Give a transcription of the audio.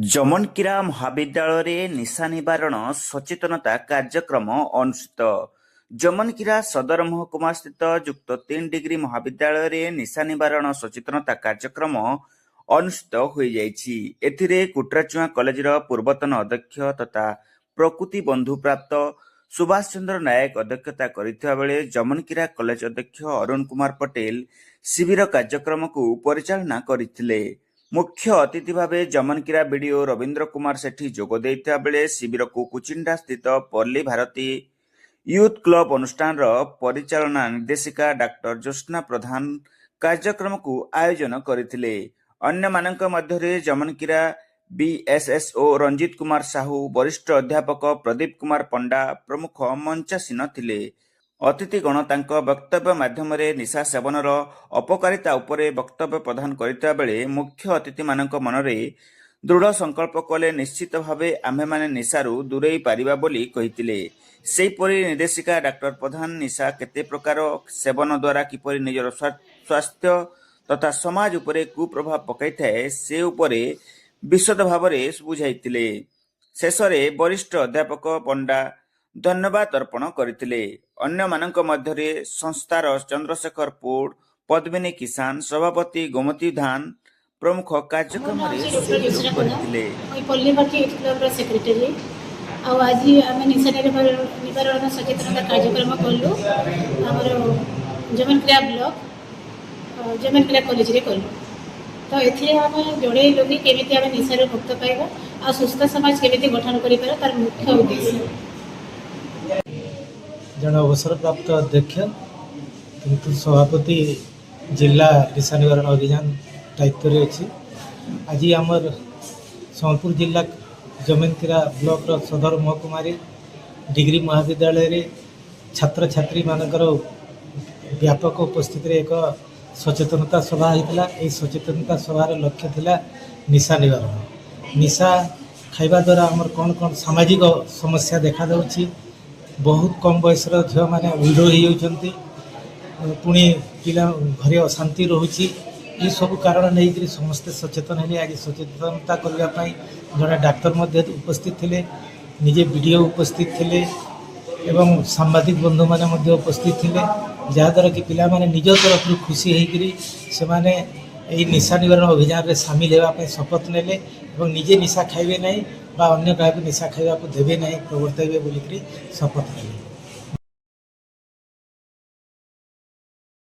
ଜମନକିରା ମହାବିଦ୍ୟାଳୟରେ ନିଶା ନିବାରଣ ସଚେତନତା କାର୍ଯ୍ୟକ୍ରମ ଅନୁଷ୍ଠିତ। ଜମନକିରା ସଦର ମହକୁମା ସ୍ଥିତ ଯୁକ୍ତ 3 ଡିଗ୍ରୀ ମହାବିଦ୍ୟାଳୟରେ ନିଶା ନିବାରଣ ସଚେତନତା କାର୍ଯ୍ୟକ୍ରମ ଅନୁଷ୍ଠିତ ହୋଇଯାଇଛି। ଏଥିରେ କୁଟରାଚୁଆଁ କଲେଜର ପୂର୍ବତନ ଅଧ୍ୟକ୍ଷ ତଥା ପ୍ରକୃତି ବନ୍ଧୁ ପ୍ରାପ୍ତ ସୁଭାଷ ଚନ୍ଦ୍ର ନାୟକ ଅଧ୍ୟକ୍ଷତା କରିଥିବା ବେଳେ ଜମନକିରା କଲେଜ ଅଧ୍ୟକ୍ଷ ଅରୁଣ କୁମାର ପଟେଲ ଶିବିର କାର୍ଯ୍ୟକ୍ରମକୁ ପରିଚାଳନା କରିଥିଲେ। ମୁଖ୍ୟ ଅତିଥି ଭାବେ ଜମନକିରା ବିଡିଓ ରବୀନ୍ଦ୍ର କୁମାର ସେଠୀ ଯୋଗ ଦେଇଥିବା ବେଳେ ଶିବିରକୁ କୁଚିଣ୍ଡା ସ୍ଥିତ ପଲ୍ଲୀ ଭାରତୀ ୟୁଥ୍ କ୍ଲବ ଅନୁଷ୍ଠାନର ପରିଚାଳନା ନିର୍ଦ୍ଦେଶିକା ଡାକ୍ତର ଜ୍ୟୋତ୍ସ୍ନା ପ୍ରଧାନ କାର୍ଯ୍ୟକ୍ରମକୁ ଆୟୋଜନ କରିଥିଲେ। ଅନ୍ୟମାନଙ୍କ ମଧ୍ୟରେ ଜମନକିରା ବିଏସ୍ଏସ୍ଓ ରଞ୍ଜିତ କୁମାର ସାହୁ, ବରିଷ୍ଠ ଅଧ୍ୟାପକ ପ୍ରଦୀପ କୁମାର ପଣ୍ଡା ପ୍ରମୁଖ ମଞ୍ଚାସୀନ ଥିଲେ। ଅତିଥିଗଣ ତାଙ୍କ ବକ୍ତବ୍ୟ ମାଧ୍ୟମରେ ନିଶା ସେବନର ଅପକାରିତା ଉପରେ ବକ୍ତବ୍ୟ ପ୍ରଦାନ କରିଥିବା ବେଳେ ମୁଖ୍ୟ ଅତିଥିମାନଙ୍କ ମନରେ ଦୃଢ଼ ସଂକଳ୍ପ କଲେ ନିଶ୍ଚିତ ଭାବେ ଆମ୍ଭେମାନେ ନିଶାରୁ ଦୂରେଇ ପାରିବା ବୋଲି କହିଥିଲେ। ସେହିପରି ନିର୍ଦ୍ଦେଶିକା ଡାକ୍ତର ପ୍ରଧାନ ନିଶା କେତେ ପ୍ରକାର, ସେବନ ଦ୍ୱାରା କିପରି ନିଜର ସ୍ୱାସ୍ଥ୍ୟ ତଥା ସମାଜ ଉପରେ କୁପ୍ରଭାବ ପକାଇଥାଏ, ସେ ଉପରେ ବିଶଦ ଭାବରେ ବୁଝାଇଥିଲେ। ଶେଷରେ ବରିଷ୍ଠ ଅଧ୍ୟାପକ ପଣ୍ଡା ଧନ୍ୟବାଦ ଅର୍ପଣ କରିଥିଲେ। ଅନ୍ୟମାନଙ୍କ ମଧ୍ୟରେ ସଂସ୍ଥାର ଚନ୍ଦ୍ରଶେଖର ପୋଡ଼, ପଦ୍ମିନୀ କିଷାନ, ସଭାପତି ଗୋମତୀ ଧାନ ପ୍ରମୁଖ ମୋ ନାଁ କାର୍ଯ୍ୟକ୍ରମରେ ହେଉଛି ଡକ୍ଟର ସହଯୋଗ ଜ୍ୟୋତ୍ସ୍ନା ପ୍ରଧାନ। କରିଥିଲେ। ମୁଁ ପଲ୍ଲୀଭାରତୀ ୟୁଥ୍ କ୍ଲବ୍ର ସେକ୍ରେଟାରୀ। ଆଉ ଆଜି ଆମେ ନିଶା ନିବାରଣ ସଚେତନତା କାର୍ଯ୍ୟକ୍ରମ କଲୁ। ଆମର ଜମନକିରା ବ୍ଲକ ଜମନକିରା କଲେଜରେ କଲୁ। ତ ଏଥିରେ ଆମେ ଜଣେଇଲୁ କି କେମିତି ଆମେ ନିଶାରୁ ମୁକ୍ତ ପାଇବା ଆଉ ସୁସ୍ଥ ସମାଜ କେମିତି ଗଠନ କରିପାରିବା, ତାର ମୁଖ୍ୟ ଉଦ୍ଦେଶ୍ୟ। ଜଣେ ଅବସରପ୍ରାପ୍ତ ଅଧ୍ୟକ୍ଷ କିନ୍ତୁ ସଭାପତି ଜିଲ୍ଲା ନିଶା ନିବାରଣ ଅଭିଯାନ ଦାୟିତ୍ୱରେ ଅଛି। ଆଜି ଆମର ସମ୍ବଲପୁର ଜିଲ୍ଲା ଜମନକିରା ବ୍ଲକର ସଦର ମହକୁମାରେ ଡିଗ୍ରୀ ମହାବିଦ୍ୟାଳୟରେ ଛାତ୍ରଛାତ୍ରୀମାନଙ୍କର ବ୍ୟାପକ ଉପସ୍ଥିତିରେ ଏକ ସଚେତନତା ସଭା ହୋଇଥିଲା। ଏହି ସଚେତନତା ସଭାର ଲକ୍ଷ୍ୟ ଥିଲା ନିଶା ନିବାରଣ। ନିଶା ଖାଇବା ଦ୍ୱାରା ଆମର କ'ଣ କ'ଣ ସାମାଜିକ ସମସ୍ୟା ଦେଖାଦେଉଛି। ବହୁତ କମ୍ ବୟସର ଝିଅମାନେ ୱିଡୋ ହେଇଯାଉଛନ୍ତି, ପୁଣି ପିଲା ଘରେ ଅଶାନ୍ତି ରହୁଛି। ଏସବୁ କାରଣ ନେଇକରି ସମସ୍ତେ ସଚେତନ ହେଲେ। ଆଜି ସଚେତନତା କରିବା ପାଇଁ ଜଣେ ଡାକ୍ତର ମଧ୍ୟ ଉପସ୍ଥିତ ଥିଲେ, ନିଜେ ବି ଡ଼ି ଓ ଉପସ୍ଥିତ ଥିଲେ ଏବଂ ସାମ୍ବାଦିକ ବନ୍ଧୁମାନେ ମଧ୍ୟ ଉପସ୍ଥିତ ଥିଲେ, ଯାହାଦ୍ୱାରା କି ପିଲାମାନେ ନିଜ ତରଫରୁ ଖୁସି ହେଇକରି ସେମାନେ ଏହି ନିଶା ନିବାରଣ ଅଭିଯାନରେ ସାମିଲ ହେବା ପାଇଁ ଶପଥ ନେଲେ ଏବଂ ନିଜେ ନିଶା ଖାଇବେ ନାହିଁ ବା ଅନ୍ୟ କାହାକୁ ନିଶା ଖାଇବାକୁ ଦେବେ ନାହିଁ, ପ୍ରବର୍ତ୍ତାଇବେ ବୋଲିକରି ଶପଥ ନେଲେ।